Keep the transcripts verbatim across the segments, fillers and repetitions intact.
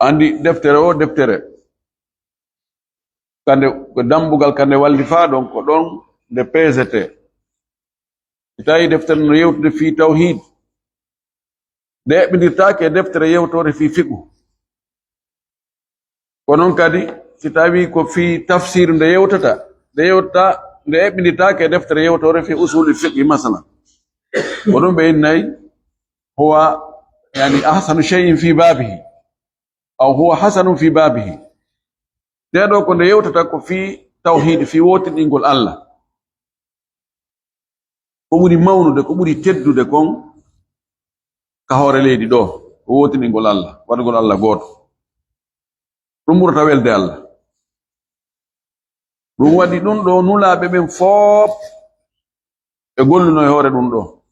Anndi deftere o, deftere. Kande, ko dambugal kande wallifaa ɗon, ko ɗon nde peesetee. Si tawi deftere no yewtude fii tawhiid, nde eɓɓindirtaake e deftere yewtoore fii fiqhu. Ko non kadi, si tawi ko fii tafsiru nde yewtata, nde yewta, nde eɓɓindirtaake e deftere yewtoore fii usuli fiqhi, masalan. Ko ɗum ɓe innay, huwa, yani, ahsanu shay'in fii baabihi, aw huwa hasanun fii baabihi. Nde ɗo ko nde yewtata ko fii tawhiid, fii wootinɗingol Allah. Ko ɓuri mawnude, ko ɓuri teddude kon ka hoore leydi ɗo, ko wootinɗingol Allah, waɗugol Allah gooto. Ɗum ɓurata welde Allah. Ɗum waɗi ɗum ɗo nulaaɓe ɓen fof ɓe golluno e hoore ɗum ɗo.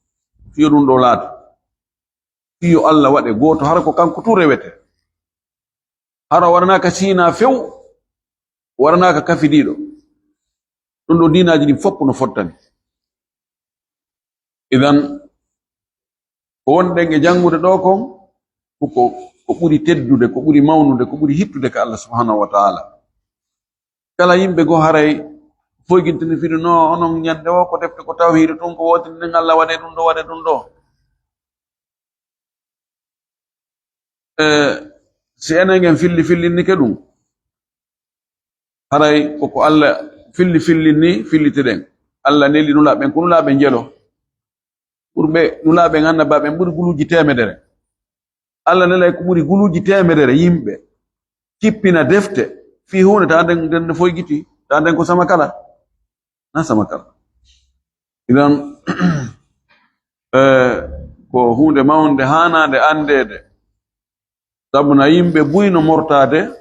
Fii yo ɗum ɗo laata. Fii yo Allah waɗe gooto, hara ko kanko tun rewete. Hara waranaaka Siina few, waranaaka kafidiiɗo. Ɗum ɗo diinaaji ɗin fof no fottani. Idan, ko wonɗen e janngude ɗo kon, ko, ko, ko ɓuri teddude, ko ɓuri mawnude, ko ɓuri hittude ka Allah subhanahu wa ta'ala. Kala yimɓe goo haray foygintini fiɗu no, onon ñande o ko defte ko tawhiidu tun, ko wootini nden Allah waɗe ɗum ɗo, waɗe ɗum ɗo. E, si enen en filli fillinnike ɗum, haray koko Allah filli fillinni fillitiɗen. Allah neli nulaaɓe ɓen, ko nulaaɓe njelo. Ɓurɓe nulaaɓe ɓen, annabaaɓe ɓen ɓuri guluuji teemedere. Allah nelay ko ɓuri guluuji teemedere yimɓe kippina defte fii huunde, ta nden, nden no foygiti, ta nden ko sama kala. Na sama kala. Idan, eh, ko huunde mawnde haanaande anndeede. Sabu na yimɓe buy no mortaade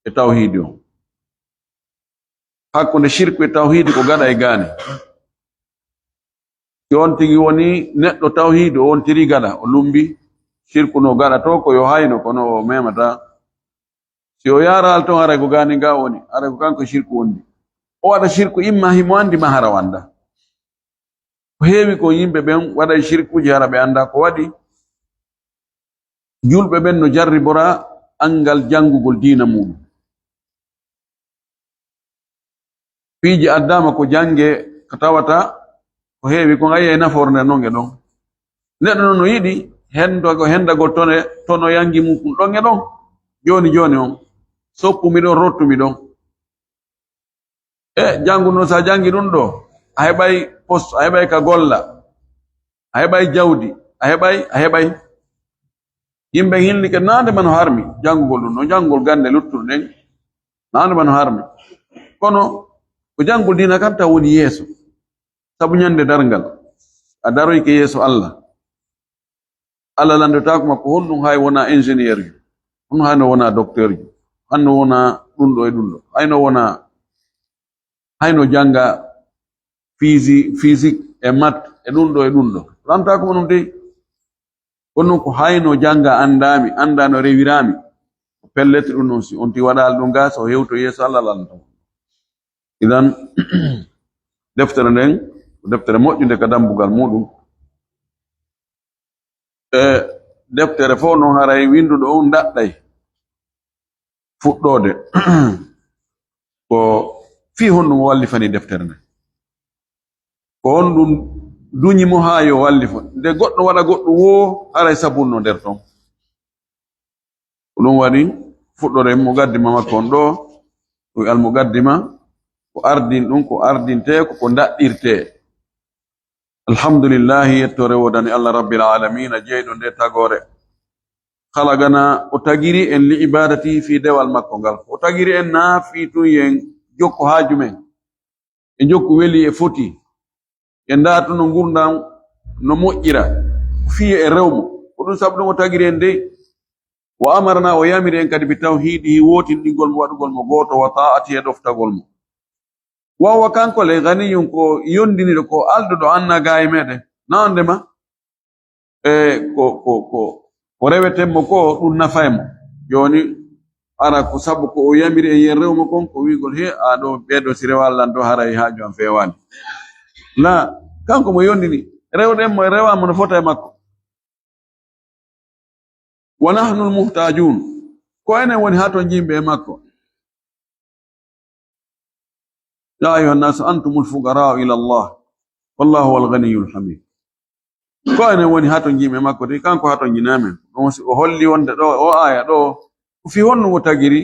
e tawhiidi on. Hakkunde shirku e tawhiidi ko gaɗa e gaani. Si on tigi woni neɗɗo tawhiidi, o wontiri gaɗa, o lumbi shirku no gaɗa to, ko yo hayno, kono o memata. Si o yaaral ton, haray ko gaani nga woni, haray ko kanko shirku wondi. O waɗa shirku imma himo anndi ma hara o annda. Ko heewi ko yimɓe ɓen waɗay shirkuuji hara ɓe annda ko waɗi. Julɓe ɓen no jarribora anngal janngugol diina muɗum. Piiji addaama ko jannge ko tawata ko heewi kon, a yi'ay nafoore nden non e ɗon. Neɗɗo non no yiɗi hendo-, hendagol tone-, tono yanngi mum ɗon e ɗon. Jooni jooni on, soppumi ɗon, rottumi ɗon. E janngu non, so a janngi ɗum ɗo, a heɓay poste, a heɓay ka golla, a heɓay jawdi, a heɓay, a heɓay. Yimɓe hilnike naande ma no harmi janngugol ɗum ɗo, janngugol gannde luttuɗe ɗen, naande ma no harmi. Kono ko janngugol diina kan taw woni yeeso. Sabu ñande darngal, a daroyke yeeso Allah. Allah lanndotaako ma ko honɗum hay wona ingénieur jo, honɗum hay no wona docteur jo, hay no wona ɗum ɗo e ɗum ɗo, hay no wona, hay no jannga physi-, physique e maths e ɗum ɗo e ɗum ɗo. Lantaako ma ɗum dey. Kono noon ko hay no jannga anndaami, annda no rewiraami. Pellet ɗum noon si on ti waɗaali ɗum gaa, so hewto yeeso Allah lanndoto. Idan, deftere nden, ko deftere moƴƴunde ka dambugal muɗum. E deftere fof noon haray winnduɗo on daɗɗay fuɗɗoode. Ko fii honɗum o wallifani deftere nden? Ko honɗum duñi mo haa yo wallifo? Nde goɗɗo waɗa goɗɗum woo, haray sabunno nder ton. Ko ɗum waɗi fuɗɗoren muqaddima makko on ɗo, ɗum almuqaddima, ko ardin ɗum, ko ardintee, ko ko ndaɗɗirtee. Alhamdulillahi, yettoore woodani Allah Rabbil Aalamiina, jeyɗo nde tagoore. Khalaqana, o tagiri en li ibadati fii dewal makko ngal. O tagiri en naa fii tun yen jokko haaju men. E jokku weli e foti. E ndaatuno ngurndan no moƴƴira. Fii e rewmo. Ko ɗum sabu ɗum o tagiri en dey. Wa amarana, o yamiri en kadi bi tawhiidihi, wootinɗingol mo, waɗugol mo gooto, wa taa'ati, e ɗoftagol mo. Wa huwa, kanko le, ganiyun, ko yondiniɗo, ko alɗuɗo anna gaa e meɗen. Na on ndema? E ko, ko, ko, ko reweten mo ko, ɗum nafay mo. Jooni, ara ko sabu ko o yamiri en yen rew mo kon, ko wi'gol, "He, a ɗo, ɓee ɗo si rewaali lan ɗo, haray haaju an feewaali." Na, kanko mo yondini, rewɗen mo, e rewa mo no fota e makko. Wa nahnul muhtaajun. Ko enen woni hatonjinɓe e makko. Ya ayuha nnasu antumul fuqarau ila Allah, wallahu huwal ganiyul hamid. Ko enen woni hatonjinɓe e makko, de kanko hatonjinaa men. Ɗum si o holli wonde ɗo, o aya ɗo, ko fii honno o tagiri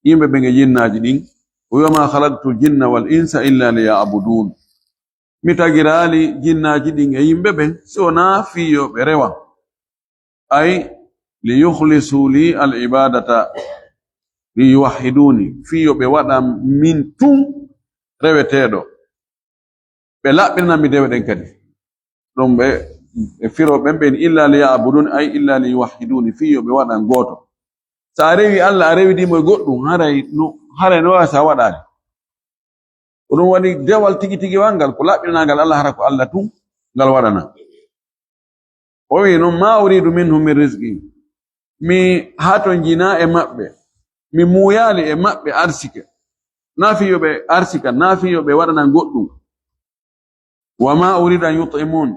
yimɓe ɓen e jinnaaji ɗin? O wi'a, "Ma khalaqtul jinna wal insa illa liya'budun." Mi tagiraali jinnaaji ɗin e yimɓe ɓen, si wonaa fii yo ɓe rewa. Ay, "Li yukhlisu li al ibadata, li yuwahhiduni." Fii yo ɓe waɗan min tun reweteeɗo. Ɓe laɓɓinana mi dewe ɗen kadi. Ɗum ɓe, ɓe firo ɓen ɓen, "Illa liya'budun", ay, "Illa liyuwahhiduni", fii yo ɓe waɗan gooto. So a rewi Allah, a rewidii mo e goɗɗum, haray no, haray no waawi so a waɗaali. Ko ɗum waɗi dewal tigi tigi wal ngal, ko laɓɓinangal Allah, hara ko Allah tun ngal waɗana. O wi noon, "Ma uridu minhum min rizqi." Mi hatonjinaa e maɓɓe. Mi muuyaali e maɓɓe arsike. Naa fii yo ɓe arsika, naa fii yo ɓe waɗana goɗɗum. "Wa ma uridu an yut'imun."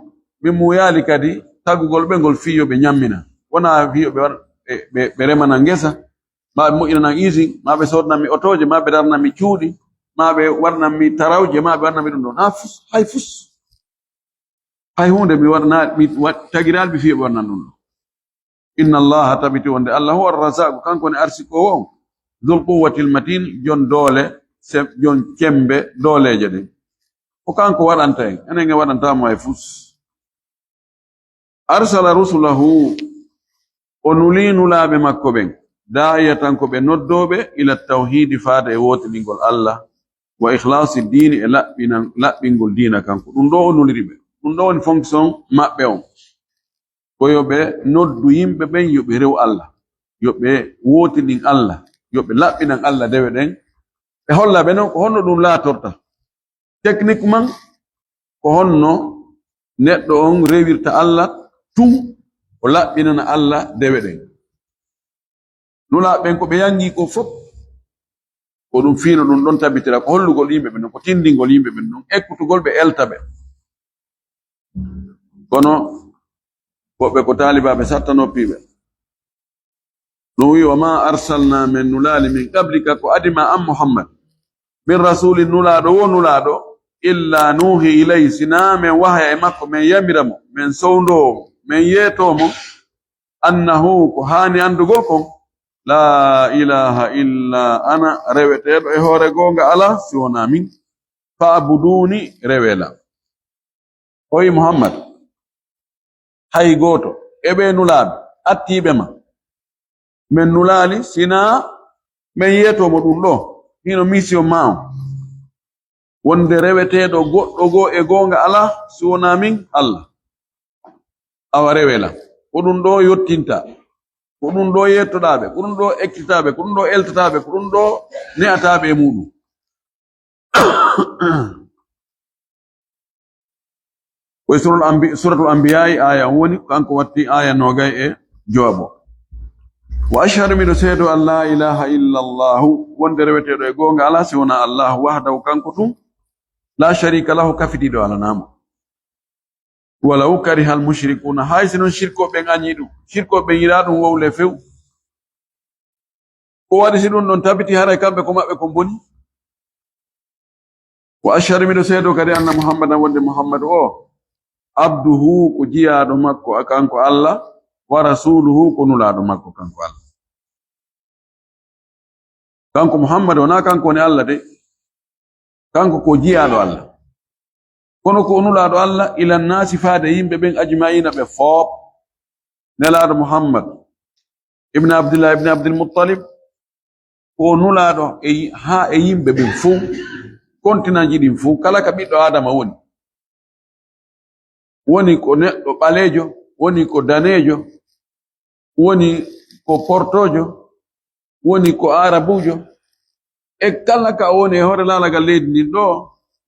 Mi muuyaali kadi tagugol ɓe ngol fii yo ɓe ñammina. Wonaa fii yo ɓe waɗ-, ɓe, ɓe, ɓe remana ngesa, maa ɓe moƴƴinana usine, maa ɓe soodana mi otooje, maa ɓe darana mi cuuɗi, maa ɓe waɗana mi tarawje, maa ɓe waɗana mi ɗum ɗon. Haa fus, hay fus. Hay huunde mi waɗana, mi wa-, tagiraali mi fii yo ɓe waɗana ɗum ɗon. "Inna Allaha", tabiti wonde Allah, "huwa ar-razzaqu", kanko woni arsikoowo on, "dhul quwwatil matin", jon doole, se-, jon cembe dooleeje ɗen. Ko kanko waɗanta en, enen en waɗantaa mo hay fus. "Arsala rusulahu", o nulii nulaaɓe makko ɓen, "daa'iyatan", ko ɓe noddooɓe, "ila tawhiidi", faade e wootiningol Allah, "wa ikhlaasi diini", e laɓɓinan-, laɓɓingol diina kan. Ko ɗum ɗo o nuliri ɓe. Ɗum ɗo woni fonction maɓɓe on. Ko yo ɓe noddu yimɓe ɓen, yo ɓe rew Allah, yo ɓe wootinin Allah, yo ɓe laɓɓinan Allah dewe ɗen. Ɓe holla ɓe non ko honno ɗum laatorta. Techniquement, ko honno neɗɗo on rewirta Allah tun, o laɓɓinana Allah dewe ɗen. Nulaaɓe ɓen ko ɓe yangi ko fof, ko ɗum fiino ɗum ɗon tabitira, ko hollugol yimɓe ɓen non, ko tindingol yimɓe ɓen non, ekkutugol ɓe, elta ɓe. Kono woɓɓe ko taalibaaɓe satta noppiiɓe. Ɗum wi, "Wa ma arsalna", men nulaali, "min qablika", ko adi ma an Muhammad, "min rasulin", nulaaɗo wo nulaaɗo, "illa nuhi ilayhi", sinaa men wahaya e makko, men yamira mo, men sowndoo mo, men yeetoo mo, "annahu", ko haani anndugol kon, "la ilaha illa ana", reweteeɗo e hoore goonga alaa si wonaa min, "fa'buduni", rewee lan. O wi, "Muhammad, hay gooto e ɓee nulaaɓe attiiɓe ma, men nulaali sinaa men yeetoo mo ɗum ɗo, hino mission ma on, wonde reweteeɗo goɗɗo goo e goonga alaa si wonaa min, Allah. Awa rewee lan." Ko ɗum ɗo yottinta, ko ɗum ɗo yeettoɗaa ɓe, ko ɗum ɗo ekkitaa ɓe, ko ɗum ɗo eltataa ɓe, ko ɗum ɗo ne'ataa ɓe e muuɗum. Ko e suratul Anbi-, suratul Anbiya'i, aya on woni, kanko watti aya nogay e jowo. "Wa ashhadu", miɗo seedo, "an la ilaha illa Allahu", wonde reweteeɗo e goonga alaa si wonaa Allahu, "wahdahu", kanko tun, "la sharika lahu", kafitiiɗo alanaa mo. "Walaw karihal mushrikuna", hay si non shirkooɓe ɓen añii ɗum, shirkooɓe ɓen yiɗaa ɗum wowle few. Ko waɗi si ɗum ɗon tabiti, haray kamɓe ko maɓɓe kon boni? "Wa ashhadu", miɗo seedo kadi, "anna Muhammadan", wonde Muhammadu o, "abduhu", ko jiyaaɗo makko, a kanko Allah, "wa rasuluhu", ko nulaaɗo makko kanko Allah. Kanko Muhammadu wonaa kanko woni Allah de, kanko ko jiyaaɗo Allah. Kono ko o nulaaɗo Allah, "ila nnaasi", faade yimɓe ɓen, "ajma'iina", ɓe fof. Nelaaɗo Muhammad ibn Abdillah ibn Abdul Muttalib, ko o nulaaɗo e yi-, haa e yimɓe ɓen fof, kontinanji ɗin fof, kala ka ɓiɗɗo Aadama woni. Woni ko neɗɗo ɓaleejo, woni ko daneejo, woni ko portoojo, woni ko aarabuujo, e kala ka o woni e hoore laalagal leydi ndin ɗo,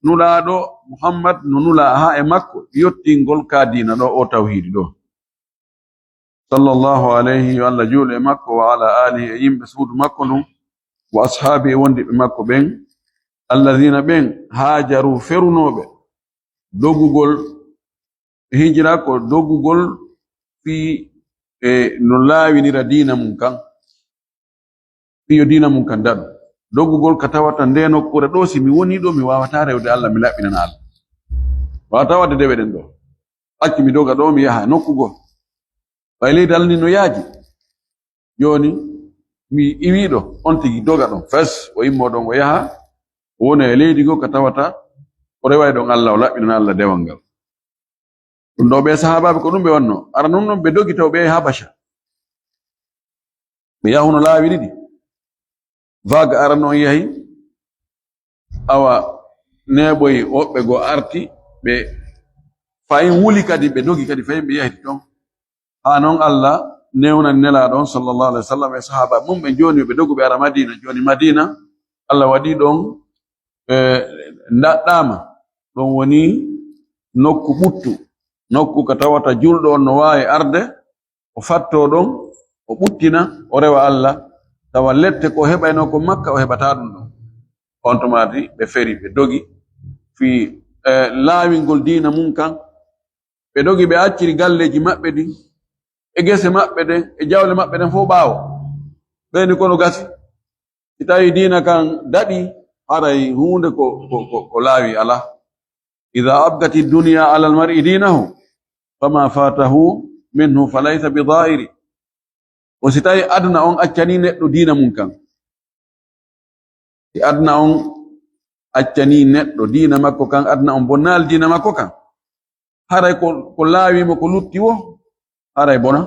nulaaɗo Muhammad no nulaa haa e makko, yottingol ka diina ɗo, o tawhiidi ɗo. Sallallahu alayhi, yo Allah juulu e makko, wa ala alihi, e yimɓe suudu makko ndun, wa ashaabi, e wondiɓe makko ɓen, alladina, ɓen, haajaru, ferunooɓe, dogugol, hijira ko dogugol fii e no laawinira diina mun kan. Fii yo diina mum kan daɗu. Doggugol ka tawata ndee nokkuure ɗoo, si mi wonii ɗoo, mi waawataa rewde Allah, mi laɓɓinana Allah. Waawataa waɗde dewe ɗen ɗoo. Accu mi doga ɗoo, mi yaha nokku goo. Ɓay leydi Allah ndin no yaaji. Jooni, mi iwii ɗoo, on tigi doga ɗon. Fes, o immoo ɗon, o yaha, o wona e leydi goo ka tawata, o reway ɗon Allah, o laɓɓinana Allah dewal ngal. Ɗum ɗoo ɓee sahaabaaɓe ko ɗum ɓe wannoo. Ara non non ɓe dogi taw ɓe e Habasha. Ɓe yahuno laawi ɗiɗi. Vague arano on yahi. Awa neeɓoyi woɓɓe goo arti. Ɓe fayin wuli kadi ɓe dogi kadi fayin ɓe yahiti ton. Haa non Allah newnani Nelaaɗo on sallallahu alaihi wasallam e sahaaba mum ɓe jooni ɓe dogu ɓe ara Madina. Jooni Madina Allah waɗi ɗon, eh, ndaɗɗaama. Ɗon woni nokku ɓuttu, nokku ka tawata julɗo on no waawi arde, o fattoo ɗon, o ɓuttina, o rewa Allah, tawa lette ko o heɓaynoo ko Makka, o heɓataa ɗum ɗon. On tumaati ɓe feri, ɓe dogi fii, eh, laawingol diina mum kan. Ɓe dogi, ɓe acciri galleeji maɓɓe ɗin, e gese maɓɓe ɗen, e jawle maɓɓe ɗen fof ɓaawo. Ɓeyni kono gasi. Si tawii diina kan daɗi, haray huunde ko, ko, ko, ko laawi alaa. Idaa abgati dunya alal mar'i diinahu, fama fatahu minhu falaysa bi daa'iri. O si tawii aduna on accanii neɗɗo diina mum kan. Si aduna on accanii neɗɗo diina makko kan, aduna on bonnaali diina makko kan. Haray ko, ko laawi mo ko lutti wo, haray bona.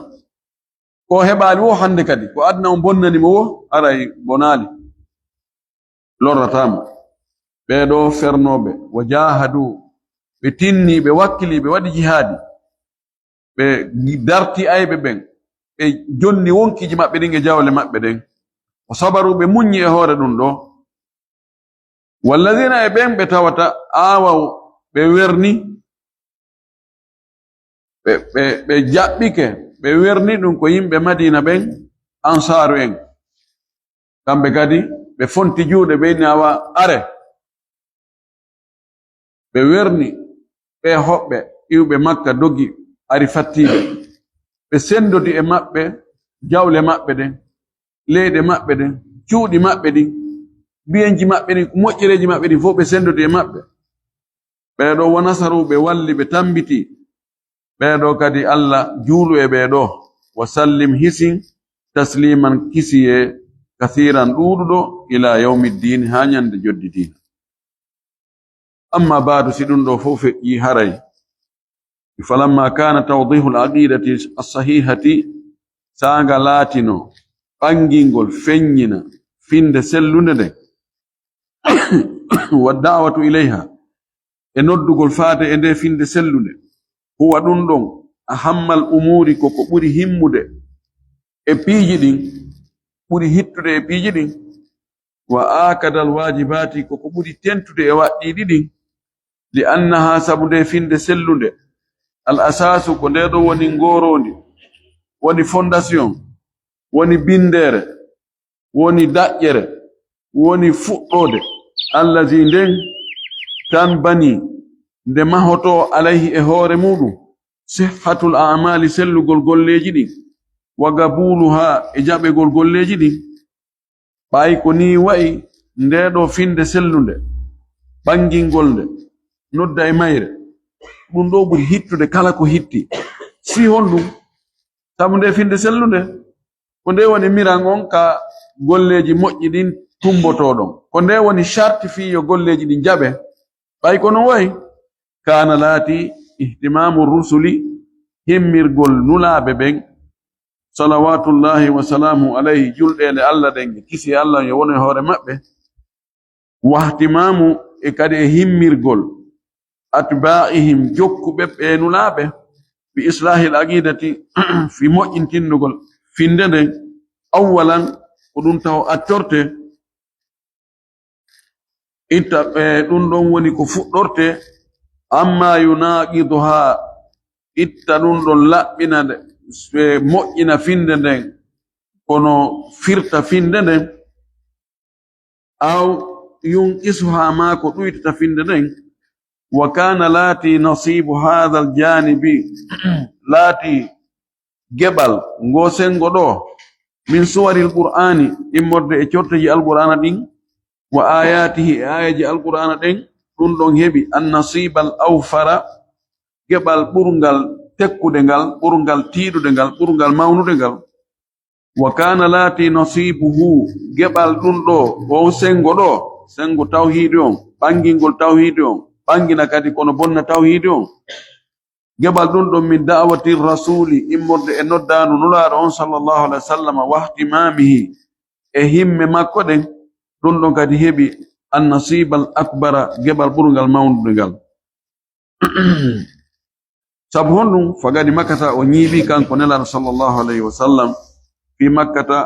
Ko heɓaali wo hannde kadi, ko aduna on bonnani mo wo, haray bonaali. Lorrataa mo. Ɓee ɗoo fernooɓe, wa jaahadu, ɓe tinni, ɓe wakkili, ɓe waɗi jihaadi. Ɓe darti ayɓe ɓen, ɓe jonni wonkiiji maɓɓe ɗin e jawle maɓɓe ɗen. Wa sabaru, ɓe muññi e hoore ɗum ɗoo. Walladina, e ɓen ɓe tawata aawaw ɓe werni, ɓe, ɓe, ɓe jaɓɓike, ɓe werni ɗum ko yimɓe Madina ɓen, Ansaaru en. Kamɓe kadi ɓe fonti juuɗe, ɓe inni awa are. Ɓe werni ɓe hoɓɓe iwɓe Makka dogi ari fattiiɓe. Ɓe senndodi e maɓɓe jawle maɓɓe ɗen, leyɗe maɓɓe ɗen, cuuɗi maɓɓe ɗin, biyenji maɓɓe ɗin, moƴƴereeji maɓɓe ɗin fof ɓe senndodi e maɓɓe. Ɓee ɗoo wa nasaru, ɓe walli, ɓe tambiti. Ɓee ɗoo kadi Allah juulu e ɓee ɗoo. Wa sallim, hisin, tasliman, kisiyee, kasiiran, ɗuuɗuɗo, ilaa yawmi ddiini, haa ñande joddi diina. Amma baadu, si ɗum ɗoo fof feƴƴii haray, falamma kaana tawdihu al-aqidati as-sahihati, saanga laatino ɓangingol, feññina finde sellunde nden, wa da'watu ilayha, e noddugol faade e nde finde sellunde, huwa ɗum ɗon ahammal umuuri, ko ko ɓuri himmude e piiji ɗin, ɓuri hittude e piiji ɗin, wa aakadal waajibaati, ko ko ɓuri tentude e waɗɗiiɗi ɗin, li annaha, sabu nde finde sellunde, al asaasu, ko nde ɗo woni ngoroondi, woni fondation, woni binndere, woni daƴƴere, woni fuɗɗoode, allazi, nden, tanbani, nde mahotoo, alayhi, e hoore muuɗum, sihhatul a'maali, sellugol golleeji ɗin, wa gabuluha, e jaɓegol golleeji ɗin. Ɓay ko nii wa'i ndee ɗoo finde sellunde, ɓangingol nde, nodda e mayre, ɗum ɗoo ɓuri hittude kala ko hitti. Fii honɗum? Sabu ndee finde sellunde, ko nde woni miran on ka golleeji moƴƴi ɗin tumbotooɗon. Ko nde woni sarti fii yo golleeji ɗin jaɓe. Ɓay ko non wa'i, kaana laati ihtimaamu rusuli, himmirgol nulaaɓe ɓen, salawatullahi wa salaamu alayhi, julɗeele Allah ɗen e kisi Allah yo wonu e hoore maɓɓe, wahtimaamu, e kadi e himmirgol, atbaa'ihim, jokkuɓe ɓe nulaaɓe, bi islaahil aqidati, fi moƴƴintindugol finde nden, awwalan, ko ɗum taw attorte, itta, e, ɗum ɗon woni ko fuɗɗorte, amma yunaqiduha, itta ɗum ɗon laɓɓina nde, e, moƴƴina finde nden, kono firta finde nden, aw yunqisuha, maa ko ɗuytata finde nden, wa kana laati nasibu hadha al janibi, laati geɓal ngo sengo ɗo, Min suwaril Qur'ani, immorde e corteji Alqur'aana ɗin, wa ayatihi, e ayaji Alqur'aana ɗen, ɗum ɗon heɓi annasibal awfara, geɓal ɓurgal tekkude ngal, ɓurgal tiiɗude ngal, ɓurgal mawnude ngal. Wa kana laati nasibuhu, geɓal ɗum ɗo, o sengo ɗo, sengo tawhiidi on, ɓangingol tawhiidi on, ɓangina kadi kono bonna tawhiidi on. Geɓal ɗum ɗon min da'awati rasuli, immorde e noddaandu Nulaaɗo on sallallahu alaihi wasallam, wahtimamihi, e himme makko ɗen, ɗum ɗon kadi heɓi annasibal akbara, geɓal ɓurgal mawnude ngal. Sabu honɗum? Fagadi makkata o ñiiɓi kanko Nelaaɗo sallallahu alaihi wasallam fi makkata,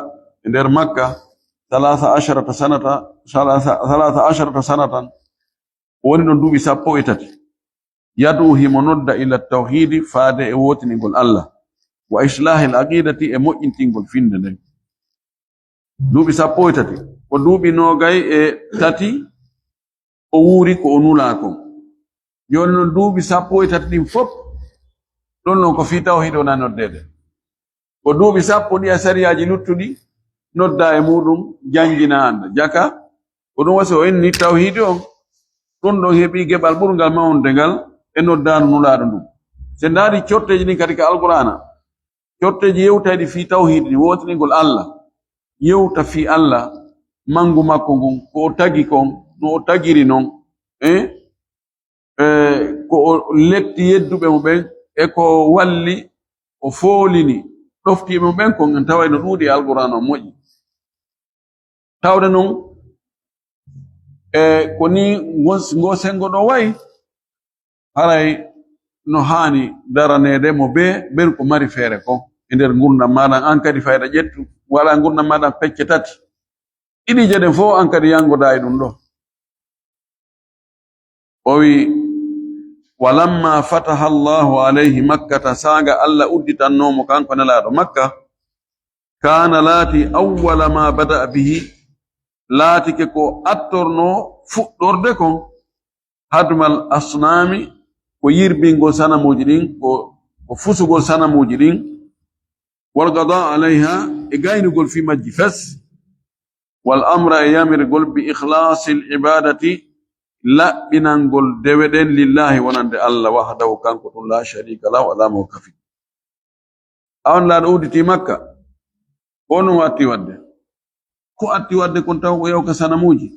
e nder Makka, salasa asharata sanata, salasa, salasa asharata sanatan, o woni ɗon duuɓi sappo e tati. Yad'u, himo nodda, ila tawhidi, faade e wootiningol Allah, wa islahil aqidati, e moƴƴintingol finde nden. Duuɓi sappo e tati, ko duuɓi noogay e tati o wuuri ko o nulaa kon. Jooni non duuɓi sappo e tati ɗin fof, ɗon non ko fii tawhiid wona noddeede. Ko duuɓi sappo ɗi a sariyaaji luttuɗi noddaa e muuɗum, janngina, annda, jaka. Ko ɗum wasi o inni tawhiidi on. Ɗum ɗon heɓi geɓal ɓurgal mawnude ngal e noddaandu Nulaaɗo ndun. Se ndaari corteeji ɗin kadi ka Alqur'aana, corteeji yewtayɗi fii tawhiidi, wootiningol Allah, yewta fii Allah, manngu makko ngun, ko o tagi kon, no o tagiri non, eh? Eh, ko o letti yedduɓe mo ɓen, e ko walli, o foolini ɗoftiiɓe mo ɓen kon, en taway no ɗuuɗi e Alqur'aana, o moƴƴi. Tawde non, e ko ni ngon-, ngo senngo ɗo wayi, haray no haani daraneede mo bee, bee ko mari feere kon e nder ngurndan maaɗa, an kadi fayda ƴettu, wala ngurndan maaɗa pecce tati. Ɗiɗi je ɗen fof an kadi yanngodaa e ɗum ɗo. O wi, "Walamma fataha Allahu alayhi Makkata," saaga Allah udditannoo mo kanko Nelaaɗo Makka, "kaana," laati, "awwala ma bada'a bihi," laatike ko attornoo fuɗɗorde kon, "hadmal asnaami," ko yirbingol sanamuuji ɗin, ko, ko fusugol sanamuuji ɗin, "wal qadaa alayha," e gaynugol fii majji fes, "wal amra," e yamirgol, "bi ikhlaasil ibaadati," laɓɓinangol dewe ɗen, "lillahi," wonande Allah, "wahdahu," kanko tun, "laa shariika lahu," alaa mo kafi. A on laaɗo udditi Makka, ko on atti wadde? Ko atti wadde kon taw ko yawka sanamuuji.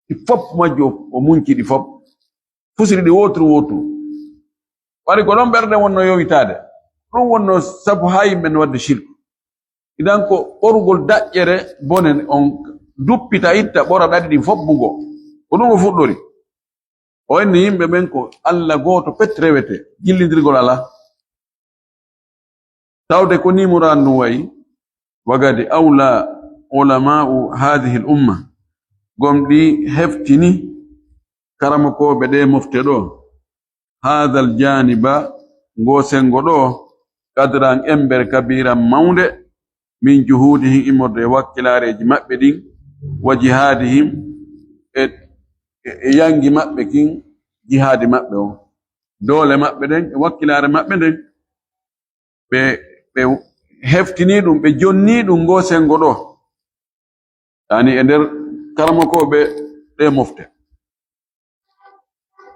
Ɗi fop majji o, o munci ɗi fop. Fusiri ɗi wooturu wooturu. Wari ko ɗon ɓerɗe wonno yowitaade. Ɗum wonno sabu haa yimɓe no wadde shirku. Idan ko ɓorugol daƴƴere bone on duppita itta ɓora ɗaɗi ɗin fop bugo. Ko ɗum o fuɗɗori. O inni yimɓe ɓen ko Allah gooto pet rewete, jillindirgol alaa. Tawde ko nii muraadu ndun wayi, wagadi awla ulama'u hadhihi al-umma, gomɗi heftini karamokooɓe ɗee mofte ɗoo, hadha al-janiba, ngoo senngo ɗoo, qadran emmbere kabiran mawnde, min juhudihim, immorde e wakkilaareeji maɓɓe ɗin, wa jihadihim, e, e, e yanngi maɓɓe kin, jihaadi maɓɓe on, doole maɓɓe ɗen, e wakkilaare maɓɓe nden, ɓe, ɓe heftinii ɗum, ɓe jonnii ɗum ngoo senngo ɗoo. Yaani e nder karamokooɓe ɗee mofte.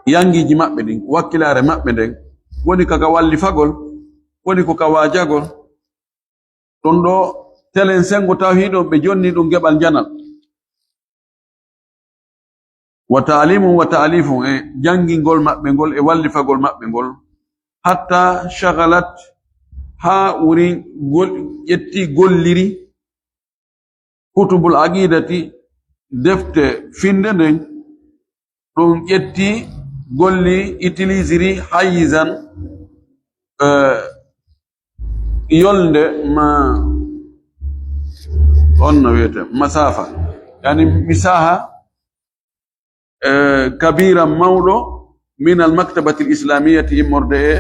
Yanngiiji maɓɓe ɗin, wakkilaare maɓɓe nden, woni ko ka wallifagol, woni ko ka waajagol. Ɗum ɗoo telen senngo tawhiid on, ɓe jonnii ɗum geɓal njanal. Wa ta'limun wa ta'lifun, e janngingol maɓɓe ngol, e wallifagol maɓɓe ngol. Hatta shagalat, haa wuri gol-, ƴetti golliri, kutubul aqidati, defte finde nden, ɗum ƴetti golli, utilisiri hayizan, eh, yolnde ma, on no wiyete, masafa, yani misaha, eh, kabira mawɗo min al maktabati al islamiyati, immorde e,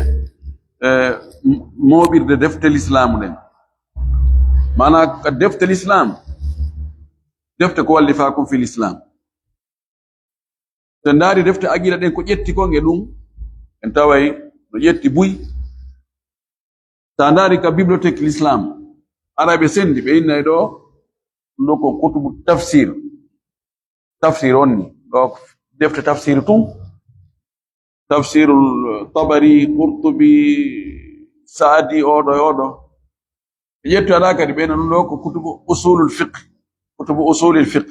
eh, m-, mooɓirde defte lislaamu ɗen. Maana ka defte lislaam, defte ko wallifaa kon fil islam. So en ndaari defte aqida ɗen ko ƴetti kon e ɗum, en taway no ƴetti buy. So a ndaari ka bibliothèque l'islam, Araɓe sendi, ɓe innay ɗo, ɗo ko kutubu tafsir. Tafsir on ni, ɗo ko defte tafsir tun. Tafsirul Tabari, Qurtubi, Saadi, oɗo e oɗo. Ɓe ƴettu ala kadi ɓe ɗum ɗo ko kutubu usulul fiqh, kutubu usulil fiqh.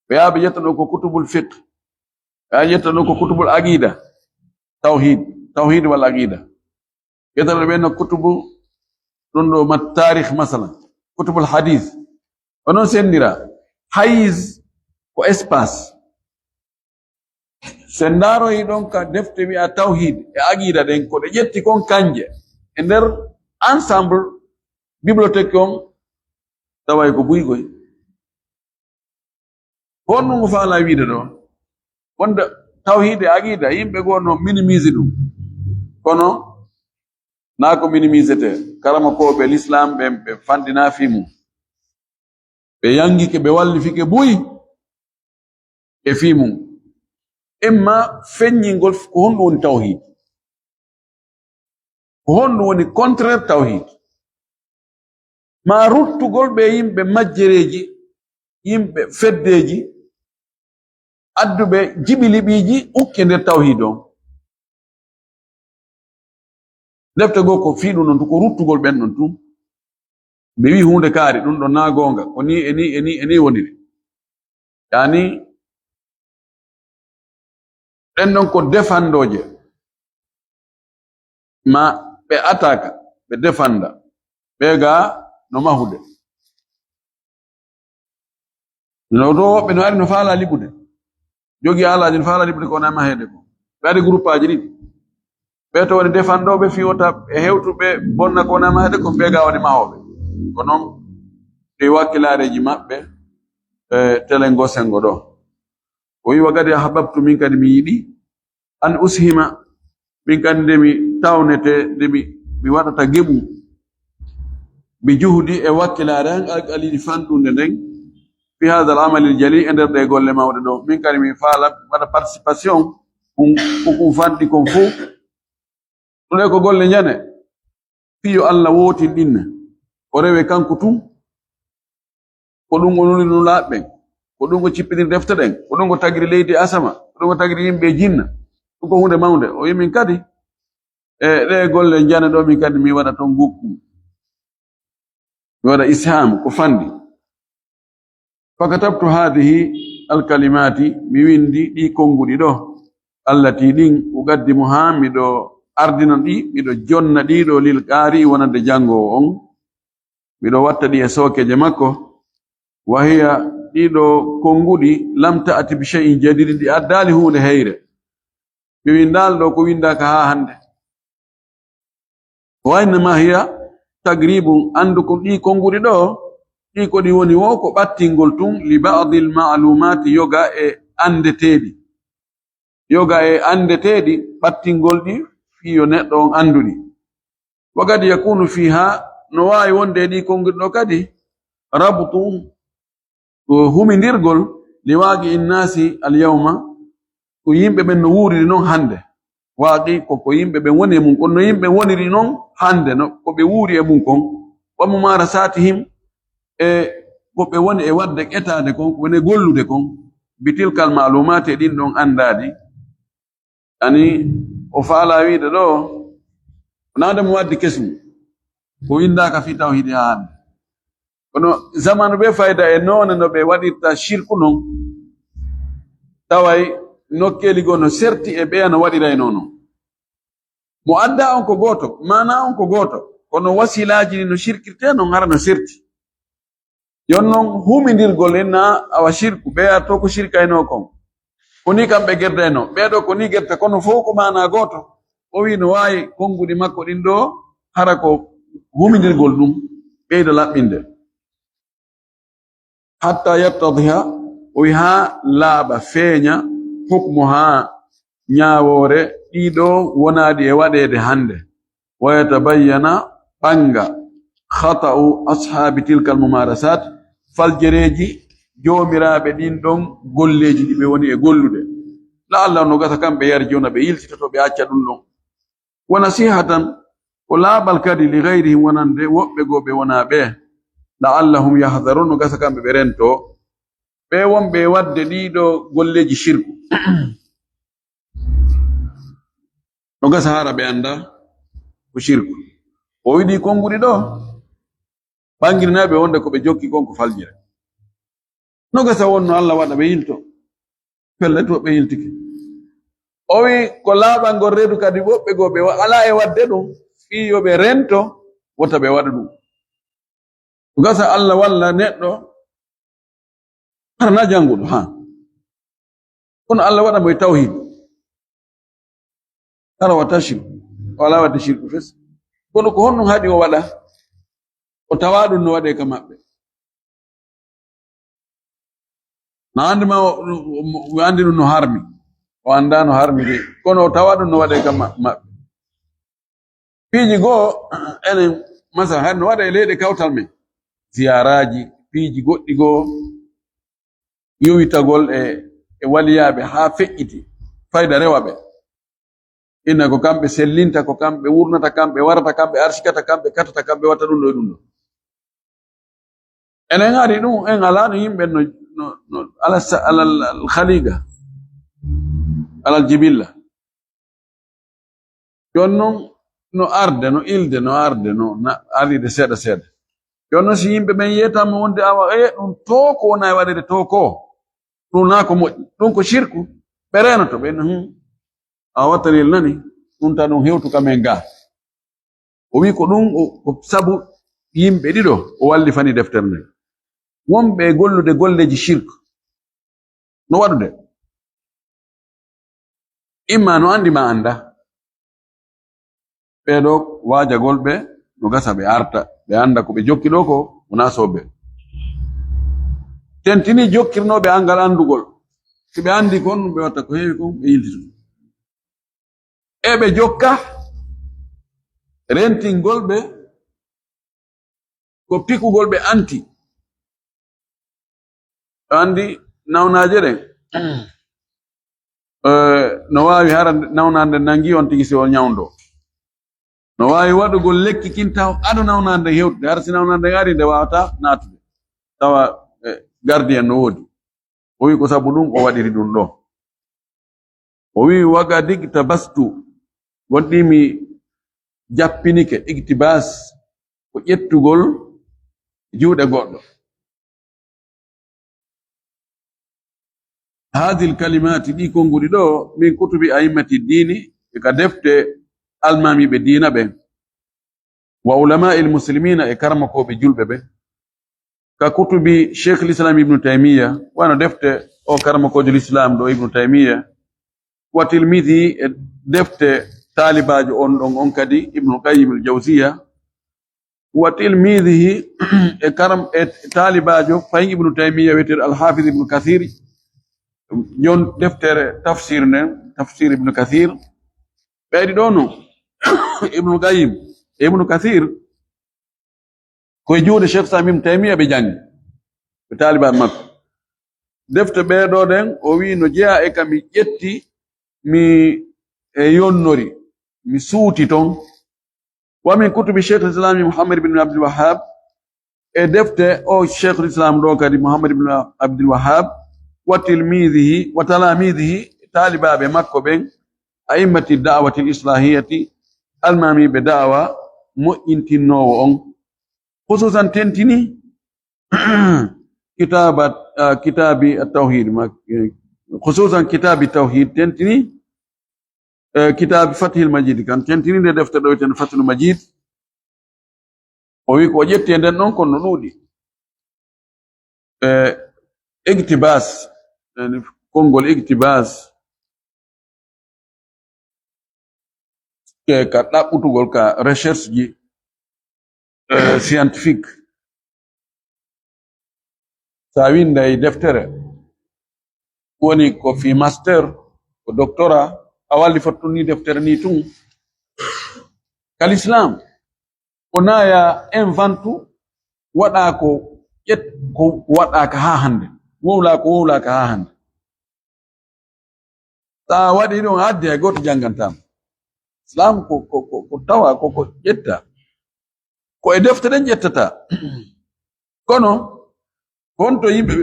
Ɓe yaa ɓe ƴetta ɗo ko kutubul fiqh. Ɓe yaa ƴetta ɗo ko kutubul aqida. Tawhid, tawhid wal aqida. Ƴetta ɗo ɓe no kutubu ɗum ɗo ma tarikh masalan. Kutubul hadith. Onon sendira. Hayz ko espace. So en ndaaroyi ɗon ka defte wi'a tawhid e aqida ɗen, ko ɗe ƴetti kon kanje e nder ensemble bibliothèque on, taway ko buygoy. Ko honno ngo faala wiide ɗo? Wonde tawhid e aqida, yimɓe goo no minimise ɗum. Kono naa ko minimisete. Karamokooɓe l'islam ɓen, ɓe fanɗinaa fii mum. Ɓe yangike, ɓe wallifike buy e fii mum. Imma feññingol ko honɗum woni tawhid. Ko honɗum woni contraire tawhid? Maa ruttugol ɓe yimɓe majjereeji, yimɓe feddeeji, adduɓe jiɓiliɓiiji ukke nder tawhid on. Defte goo ko fii ɗum ɗon tun, ko ruttugol ɓen ɗon tun. Ɓe wi'i huunde kaari, ɗum ɗon naa goonga, ko nii e nii e nii e nii woniri. Yaani, ɗen ɗon ko defandooje. Ma ɓe ataka, ɓe defanda. Ɓe ga no mahude. No ɗo woɓɓe no ari no faala liɓude. Jogi alaaji no faala liɓude ko wona maheede ko. Ɓe ari groupe aji ɗiɗi. Ɓe to woni defandooɓe fii wota e hewtuɓe bonna ko wona maheede ko, ɓe ga woni mahooɓe. Ko non ɗi wakkilaareeji maɓɓe, e, telengo sengo ɗo. O wi, "Wa qad ahbabtu", min kadi mi yiɗi, "an ushima", min kadi nde mi tawnete, nde mi, mi waɗata geɓu, "bi juhdi", e wakkilaare an, "al qalili", fanɗunde nden, "fi hadha al amali al jali", e nder ɗe golle mawɗe ɗo. Min kadi mi faala waɗa participation, ɗum, ko ɗum fanɗi kon fof. Ɗum ɗe ko golle njane. Fii yo Allah wootin ɗinne. O rewe kanko tun. Ko ɗum o nuli nulaaɓe ɓen. Ko ɗum o cippiniri defte ɗen. Ko ɗum o tagiri leydi e asama. Ko ɗum o tagiri yimɓe e jinna. Ɗum ko huunde mawnde. O yimin kadi, e ɗe golle njane ɗo, min kadi mi waɗa ton gukku. Mi waɗa isham, ko fanɗi. "Fakatabtu hadhihi alkalimati", mi windi ɗi konnguɗi ɗo, "allati", ɗin, "uqaddimuha", miɗo ardina ɗi, miɗo jonna ɗi ɗo, "lil qari", wonande janngoowo on. Miɗo watta ɗi e sookeeje makko. "Wa hiya", ɗi ɗo konnguɗi, "lam ta'ti bi shay'in jadidin", ɗi addaali huunde heyre. Mi windaali ɗo ko windaaka haa hannde. "Wa innama hiya tagribun", anndu ko ɗi konnguɗi ɗo, ɗi ko ɗi woni wo ko ɓattingol tun, "li ba'dil ma'lumati", yoga e anndeteeɗi. Yoga e anndeteeɗi, ɓattingol ɗi fii yo neɗɗo on anndu ɗi. "Wa qad yakunu fiha", no waawi wonde e ɗi konnguɗi ɗo kadi, "rabtun", ko humindirgol, "li waaqi innasi al yawma", ko yimɓe ɓen no wuuriri non hannde. Waaqi ko ko yimɓe ɓen woni e mum kon, no yimɓe woniri non hannde, no ko ɓe wuuri e mum kon. "Wa mumarasatihim", e ko ɓe woni e waɗde, etaade kon, ko woni e gollude kon, "bi tilkal ma'lumati", e ɗin ɗon anndaaɗi. Ani o faala wiide ɗo, wonaa nde mo waddi kesum, ko winndaaka fii tawhiidi haa hannde. Kono zamanu ɓe fayda e noone no ɓe waɗirta shirku non, taway nokkeeli goo no serti e ɓeya no waɗiraynoo non. Mo adda on ko gooto, maana on ko gooto, kono wasilaaji ɗi no shirkirtee non hara no serti. Yon non humindirgol en na awa shirku, ɓe arto ko shirkaynoo kon. Ko ni kamɓe gerdaynoo, ɓee ɗoo ko ni gerta, kono fof ko maana gooto. O wi no waawi konnguɗi makko ɗin ɗoo, hara ko humindirgol ɗum, ɓeyda laɓɓinde. Hatta yattadiha, o wi haa laaɓa, feeña, hukmu haa ñaawoore, ɗii ɗoo wonaaɗi e waɗeede hannde. Wa yatabayyana, ɓannga, khata'u ashaabi tilkal mumarasat, faljereeji joomiraaɓe ɗin ɗon golleeji ɗi ɓe woni e gollude. La'alla no gasa kamɓe yarjiuna, ɓe yiltitoto, ɓe acca ɗum ɗon. Wa nasihatan, Ko laaɓal kadi li gayrihim wonande woɓɓe goo ɓe wonaa ɓee. La'allahum yahdarun, no gasa kamɓe ɓe rento. Ɓe wonɓe e waɗde ɗiiɗo golleeji shirku. No gasa hara ɓe annda ko shirku. O wiɗi konnguɗi ɗo, ɓanngirinaaɓe wonde ko ɓe jokki kon ko faljere. No gasa wonno Allah waɗa ɓe yilto. Pellet, woɓɓe yiltike. O wi ko laaɓal ngol reedu kadi woɓɓe goo ɓe wa-, alaa e waɗde ɗum, fii yo ɓe rento, wota ɓe waɗa ɗum. Gasa Allah walla neɗɗo, hara na jannguɗo, ha. Kono Allah waɗa mo e tawhid. Hara wata shirku. O alaa waɗde shirku fes. Kono ko honɗum haɗi o waɗa? O tawa ɗum no waɗe ka maɓɓe. Na anndi ma o, o, o anndi ɗum no harmi. O annda no harmi de. Kono o tawa ɗum no waɗe ka ma-, maɓɓe. Piiji goo, enen, masalan, hay no waɗa e leyɗe kawtal men. Ziyaaraaji, piiji goɗɗi goo, yowitagol e, e waliyaaɓe haa feƴƴiti, fayda rewa ɓe. Ina ko kamɓe sellinta, ko kamɓe wurnata, kamɓe warata, kamɓe arsikata, kamɓe katata, kamɓe watta ɗum ɗo e ɗum ɗo. Enen ari ɗum, en alaa no yimɓe no, no, no, alal sa-, alal, al khaliqa, alal jibilla. Jooni noon, no arde, no ilde, no arde, no na-, arde seeɗa seeɗa. Jooni noon, si yimɓe ɓen yeetama wonde awa, e ɗum to ko wona e waɗede to ko, ɗum na ko moƴƴi, ɗum ko shirku, ɓe reenoto, ɓe no, hmm, a wattanil nani, ɗum ta ɗum hewtu ka men ga. O wi ko ɗum, o, ko sabu yimɓe ɗiɗo o wallifani deftere nden. Wonɓe e gollude golleeji shirk, no waɗude? Imma no anndi ma annda. Ɓee ɗoo waajagol ɓe, no gasa ɓe arta, ɓe annda ko ɓe jokki ɗoo ko wonaa soobee. Tentini jokkirnooɓe anngal anndugol. Si ɓe anndi kon, ɓe watta ko heewi kon, ɓe yiltito. E ɓe jokka rentingol ɓe, ko pikugol ɓe anti. A anndi nawnaaje ɗen, eh, no waawi hara nawnaande nangi on tigi si o ñawndo. No waawi waɗugol lekki kin taw ado nawnaande hewtude, hara si nawnaande ari nde waawata naatude. Tawa, eh, gardien no woodi. O wi ko sabu ɗum o waɗiri ɗum ɗo. O wi, "Wagadig tabastu, wonɗi mi jappinike, iktibas, ko ƴettugol juuɗe goɗɗo." Hadil kalimaati, ɗi konnguɗi ɗo, min kutubi a'immati diini, e ka defte almaamiiɓe diina ɓen, wa ulama'il muslimina, e karamokooɓe julɓe ɓen. Ka kutubi Sheikh l-Islam Ibnu Taymiya, wano defte o karamokoojo Lislaam ɗo Ibnu Taymiya, wa tilmidihi, e defte taalibaajo on ɗon on kadi Ibnu Qayyim al-Jawziya, wa tilmidihi, e karam-, e taalibaajo fayin Ibnu Taymiya wiyeteeɗo Al-Hafiz Ibnu Kathir, jon deftere tafsir nden, tafsir Ibnu Kathir. Ɓeydi ɗo no Ibnu Qayyim e Ibnu Kathir, ko e juuɗe Cheikh Islam Ibn Taymiya ɓe janngi, ɓe taalibaaɓe makko. Defte ɓee ɗoo ɗen, o wi'i no jeyaa e ka mi ƴetti, mi e yonnori, mi suuti ton. Wa min kutubi Cheikh Islam Muhammad ibn Abdul Wahhab, e defte o Cheikh Islam ɗo kadi Muhammad ibn Abdul Wahhab, wa tilmidihi, wa talamidihi, taalibaaɓe makko ɓen, a'immati da'wati al-islahiyati, almaamiiɓe da'wa moƴƴintinnoowo on. Khususan tentini kitaabat-, ah, kitaabi at-tawhid, ma, eh, khususan kitaabi tawhid tentini, eh, kitaabi Fathil Majid kan tentini nde defte ɗo wi'eten Fathil Majid. O wi ko o ƴetti e nden ɗon kon no ɗuuɗi. Eh, iktibas, yani konngol iktibas, ke ka ɗaɓɓutugol ka recherche ji, eh, scientifique. Sa winday deftere, woni ko fi master, ko doctorat, a walli fottu ni deftere ni tun. Ka l'islam, ko naya inventu waɗa ko ƴet-, ko waɗaka haa hannde. Wowla ko wowlaka haa hannde. Sa waɗi ɗum, addi hay gooto janngantaama. Islam ko, ko, ko, ko tawa ko, ko ƴetta. Ko e defte ɗen ƴettata. Kono, honto yimɓe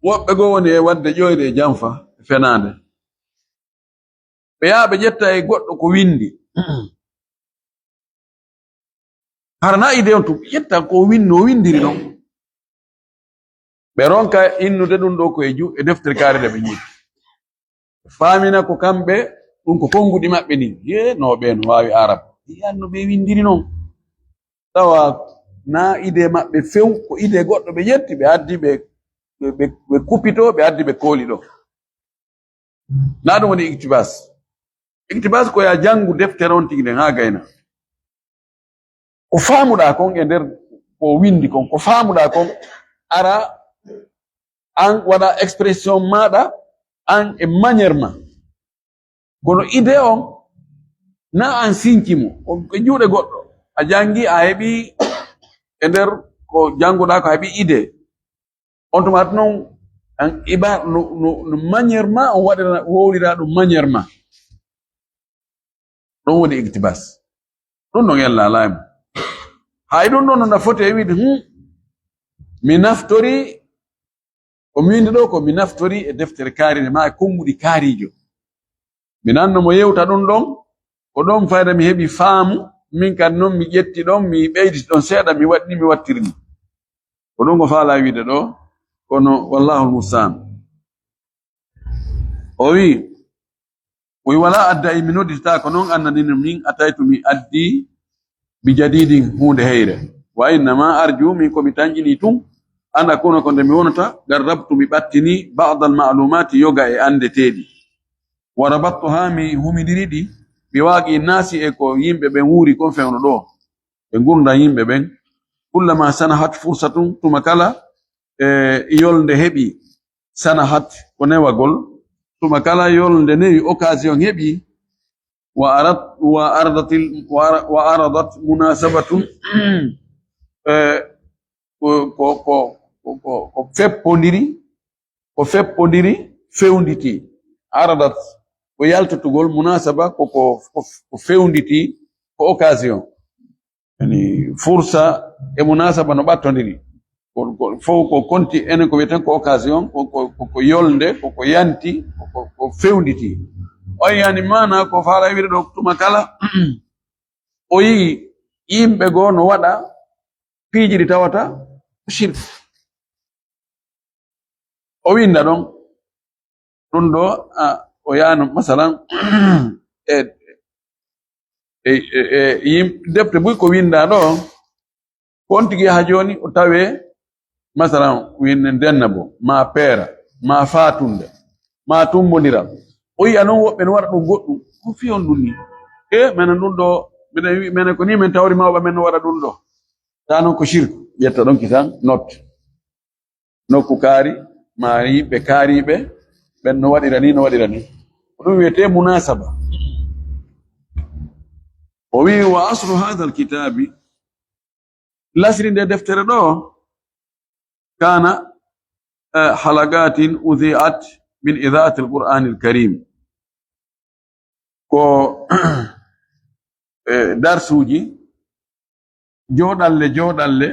woɓɓe goo woni e waɗde ƴoyre e janfa e fenaande? Ɓe yaha ɓe ƴetta e goɗɗo ko windi. Hara na idée on tun, ƴetta ko win-, no windiri non. Ɓe ronka innude ɗum ɗo ko e ju-, e deftere kaari nde ɓe ƴetti. Faamina ko kamɓe, ɗum ko konnguɗi maɓɓe ni. Ye, no ɓe no waawi Arab. Yiyan no ɓe windiri non. Tawa na idée maɓɓe few, ko idée goɗɗo ɓe ƴetti, ɓe addi ɓe, ɓe, ɓe, ɓe kupito, ɓe addi ɓe kooli ɗo. Na ɗum woni iktibas. Iktibas ko ya janngu deftere on tigi nden haa gayna. Ko faamuɗaa kon e nder ko windi kon, ko faamuɗaa kon, ara an waɗa expression maaɗa, an e manière ma. Kono idée on, na an sinci mo, on ko juuɗe goɗɗo. A janngi, a heɓi e nder ko jannguɗaa ko, a heɓi idée. On tuma noon, an iba no, no, no manière ma, on waɗira, wowlira ɗum manière ma. Ɗum woni iktibas. Ɗum noon yalla alaa e mum. Hay ɗum ɗon no na foti e wiide, hmm, mi naftori, ko mi windi ɗo ko mi naftori e deftere kaarire ma e konnguɗi kaarijo. Mi nanno mo yewta ɗum ɗon, ko ɗon fayda mi heɓi faamu, min kan noon mi ƴetti ɗon, mi ɓeydi ɗon seeɗa, mi waɗi ni, mi wattiri ni. Ko ɗum ko faalaa wiide ɗo, kono wallahul mustaan. O wi, o wi, "Wala adda, e mi nodditaako noon, annani no min ataytu, mi addi bi jadidin huunde heyre. Wa innama arju, min ko mi tanƴini tun, an akuna ko nde mi wonata, garrabtu, mi ɓattini, ba'dal ma'lumaati, yoga e anndeteeɗi. Wa rabattu haa mi humidiri ɗi, bi waaqi naasi e ko yimɓe ɓen wuuri kon fewno ɗo." Ɓe ngurndan yimɓe ɓen. "Kullama sanahat fursatun, tuma kala, e, yolnde heɓi, sanahat ko newagol, tuma kala yolnde newi, occasion heɓi, wa arat-, wa aradatil, wa ara-, wa aradat munasabatun, e, ko, ko, ko, ko, ko, ko feppondiri, ko feppondiri, fewnditi. Aradat ko yaltotugol, munasaba ko, ko, ko, ko fewnditi, ko occasion." Yani, fursa e munasaba no ɓattondiri. Ko, ko, fof ko konti enen ko wiyeten ko occasion, ko, ko, ko, ko yolnde, ko, ko yanti, ko, ko, ko fewnditi. On yani maana ko faala wiide ɗo tuma kala, o yii yimɓe goo no waɗa piiji ɗi tawata ko shirk. O winda ɗon. Ɗum ɗo, a, o yaano, masalan, e, e, e, e, yim-, defte buy ko winda ɗo, ko on tigi yaha jooni, o tawe, masalan, winde Ndennabo, ma Peera, ma Faatunde, ma Tumbondiral. O yiya noon woɓɓe no waɗa ɗum goɗɗum. Ko fiyon ɗum ni? E, menen ɗum ɗo, minen wi-, menen ko ni min tawri mawɓe men no waɗa ɗum ɗo. Ta noon ko shirk, ƴetta ɗon kisan, not. Nokku kaari, ma yimɓe kaariiɓe, ɓen no waɗira ni, no waɗira ni. Ko ɗum wiyetee munasaba. O wi'i, "Wa aslu hadha al-kitabi", lasri nde deftere ɗo, "kana, eh, halaqatin udhi'at min idha'ati al-Qur'ani al-Karim." Ko, eh, darsuuji, jooɗalle, jooɗalle,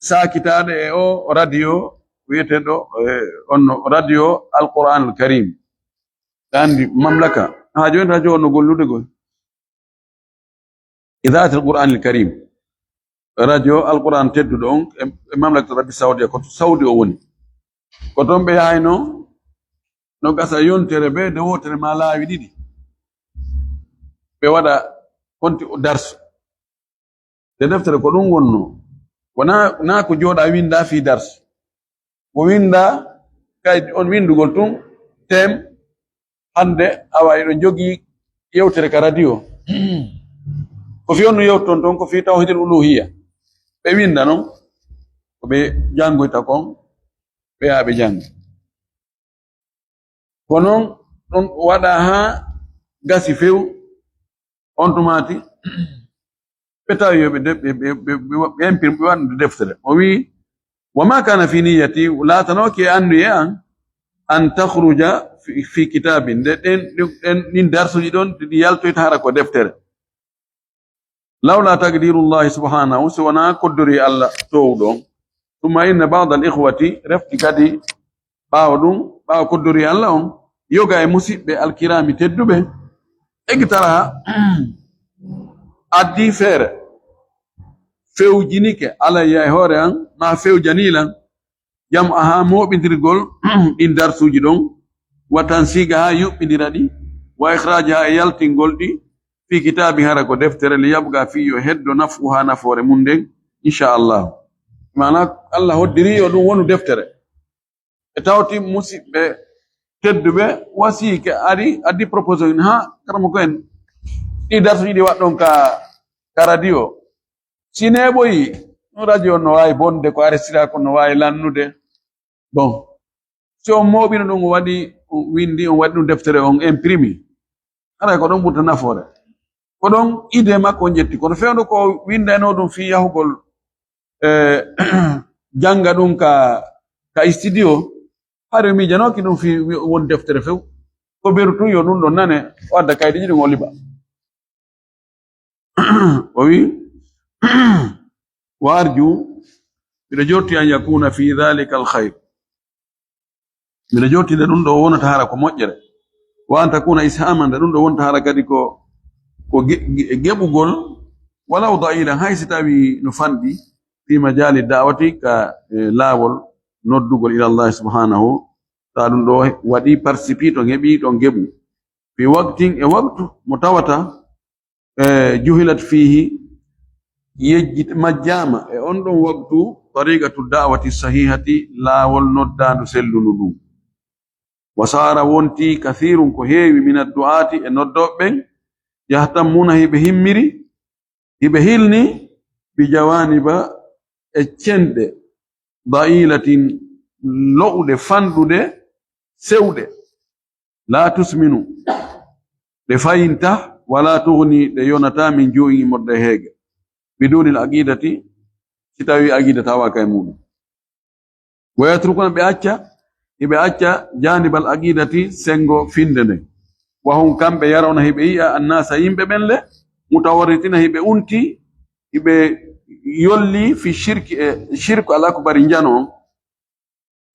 saakitaaɗe e o radio wiyeteeɗo, eh, on no radio Al-Qur'an Al-Karim. Ɗa anndi mamlaka, haa jooni radio on no gollude goy. Idha'at Al-Qur'an Al-Karim. Radio Al-Qur'an tedduɗo on e, e mamlaka Arabie Saoudite, ko to Saudi o woni. Ko toon ɓe yahayno, no gasa yontere bee nde wootere maa laawi ɗiɗi. Ɓe waɗa konti o darsu. Nde deftere ko ɗum wonnoo. Wonaa, naa ko jooɗa winnda fii darsu. Ko winnda, kay on winndugol tun, tem, hannde, awa, eɗon njogii yewtere ka radio. Ko fii on no yewton ton, ko fii tawhidul uluhiyya. Ɓe winnda non, ko ɓe janngoyta kon, ɓe yaha ɓe jannga. Ko non ɗum waɗa haa gasi few, on tumaati, ɓe tawi yo ɓe de-, ɓe, ɓe, ɓe, ɓe, ɓe imprim-, ɓe waɗde deftere. O wi'i, "Wa ma kana fi niyyati", laatanooki e annduye an, an takhruja fi, fi kitabin, nde ɗen, ɗen, ɗin darsuji ɗon ɗi yaltoyta hara ko deftere. Lawla taqdirullahi subhanahu, si wona koddori Allah towɗo on. Thumma inna ba'da al ikhwati, refti kadi ɓaawo ɗum, ɓaawo koddori Allah on, yoga e musiɓɓe alkirami tedduɓe, iqtaraha, addi feere, fewjinike alayya e hoore an, ma fewjani lan, jam'aha, mooɓindirgol ɗin darsuuji ɗon, wa tansigaha, yuɓɓindira ɗi, wa ikhrajaha, e yaltingol ɗi, fi kitaabi, hara ko deftere, li yabqa, fi yo heddo, naf'uha, nafoore mum nden, inchallah. Maana, Allah hoddiri yo ɗum wonu deftere. E tawti musiɓɓe tedduɓe wasiike ari, addi proposition, ha, karamoko en, ɗi darsuuji ɗi waɗɗon ka, ka radio. Si neeɓoyi, ɗum radio no waawi bonde, ko arestira ko no waawi lannude. Bon, si on mooɓino ɗum, o waɗi, on windi, on waɗi ɗum deftere, on imprimi, haray ko ɗon ɓurta nafoore. Ko ɗon idée makko on ƴetti. Kono fewndo ko winndayno ɗum fii yahugol, eh, jannga ɗum ka, ka studio, hari o miijanooki ɗum fii wi-, won deftere few. Ko beru tun yo ɗum ɗon nane, o adda kaydiiji ɗum o liɓa. O wi, wa arju, miɗo jorti an yakuna fi dhalika al khayr. Miɗo jorti nde ɗum ɗo wonata hara ko moƴƴere. Wa an takuna ishaman, nde ɗum ɗo wonata hara kadi ko, ko ge-, ge-, geɓugol, walaw da'ilan, hay si tawi no fanɗi, fi majali da'wati, ka, eh, laawol noddugol ila Allah subhanahu, ta ɗum ɗo waɗi participé, to heɓi ɗon geɓu. Fi waqtin, e waqtu mo tawata, eh, juhilat fihi, yejjit-, majjama e on ɗon waqtu, tariqatu da'wati sahihati, laawol noddaandu sellundu ndun. Wa sara, wonti, kathirun, ko heewi, min addu'ati, e noddooɓe ɓen, yahtammuna, hiɓe himmiri, hiɓe hilni, bi jawaniba, e cenɗe, da'ilatin, lo'uɗe, fanɗuɗe, sewɗe, la tusminu, ɗe fayinta, wala tughni, ɗe yonata, min ju'in, immorde e heege, bidunil aqidati, si tawi aqida tawaaka e muɗum. Wa yatrukuna, ɓe acca, hiɓe acca, janibal aqidati, sengo finde nden. Wa hum, kamɓe, yarawna, hiɓe yi'a, annasa, yimɓe ɓen le, mutawarritina, hiɓe unti, hiɓe yolli, fi shirki, e shirku al akbari, njano on,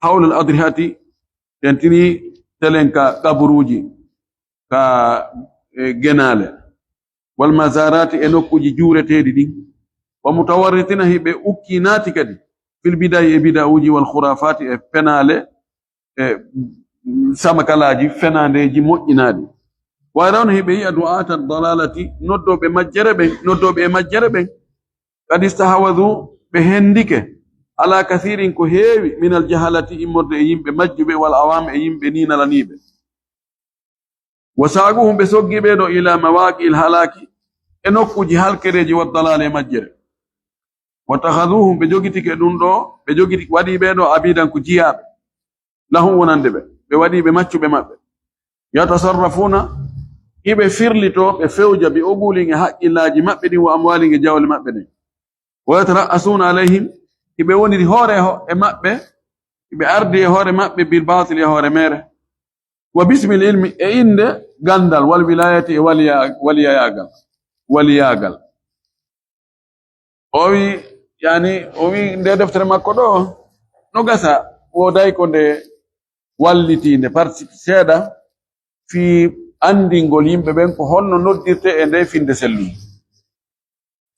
hawla al adrihati, tentini telen ka kaburuuji, ka, e, genaale, wal mazarati, e nokkuuji juureteeɗi ɗin, wa mutawarritina, hiɓe ukki naati kadi, fil bida'i, e bida'uuji, wal khurafati, e penaale, e samakalaaji, fenaandeeji moƴƴinaaɗi. Wa yarawna, hiɓe yi'a, du'ata dalalati, noddooɓe majjere ɓen, noddooɓe e majjere ɓen, qad istahwadhu, ɓe hendike, ala kathirin, ko heewi, min al jahalati, immorde e yimɓe majjuɓe, wal awam, e yimɓe ninalaniiɓe. Wa saquhum, ɓe soggi ɓe ɗo, ila mawaqi'il halaki, e nokkuuji halkereeji, wa dalali, e majjere. Wa takhaduhum, ɓe jogitike ɗum ɗo, ɓe jogiti, waɗi ɓe ɗo, abidan, ko jiyaaɓe. Lahum, wonande ɓe, ɓe waɗi ɓe maccuɓe maɓɓe. Yatasarrafuna, hiɓe firlito, ɓe fewja, bi uqulihim, e haqqillaaji maɓɓe ɗin, wa amwalihim, e jawle maɓɓe ɗen. Wa yatara'asuna alayhim, hiɓe woniri hoore ho-, e maɓɓe, hiɓe ardi e hoore maɓɓe, bil batil, e hoore mere. Wa bismil ilmi, e innde ganndal, wal wilayati, e waliya-, waliyayaagal, waliyaagal. O wi, yani, o wi nde deftere makko ɗo, no gasa, wooday ko nde walliti, nde parti seeɗa fii anndingol yimɓe ɓen ko honno noddirte e nde finde sellunde.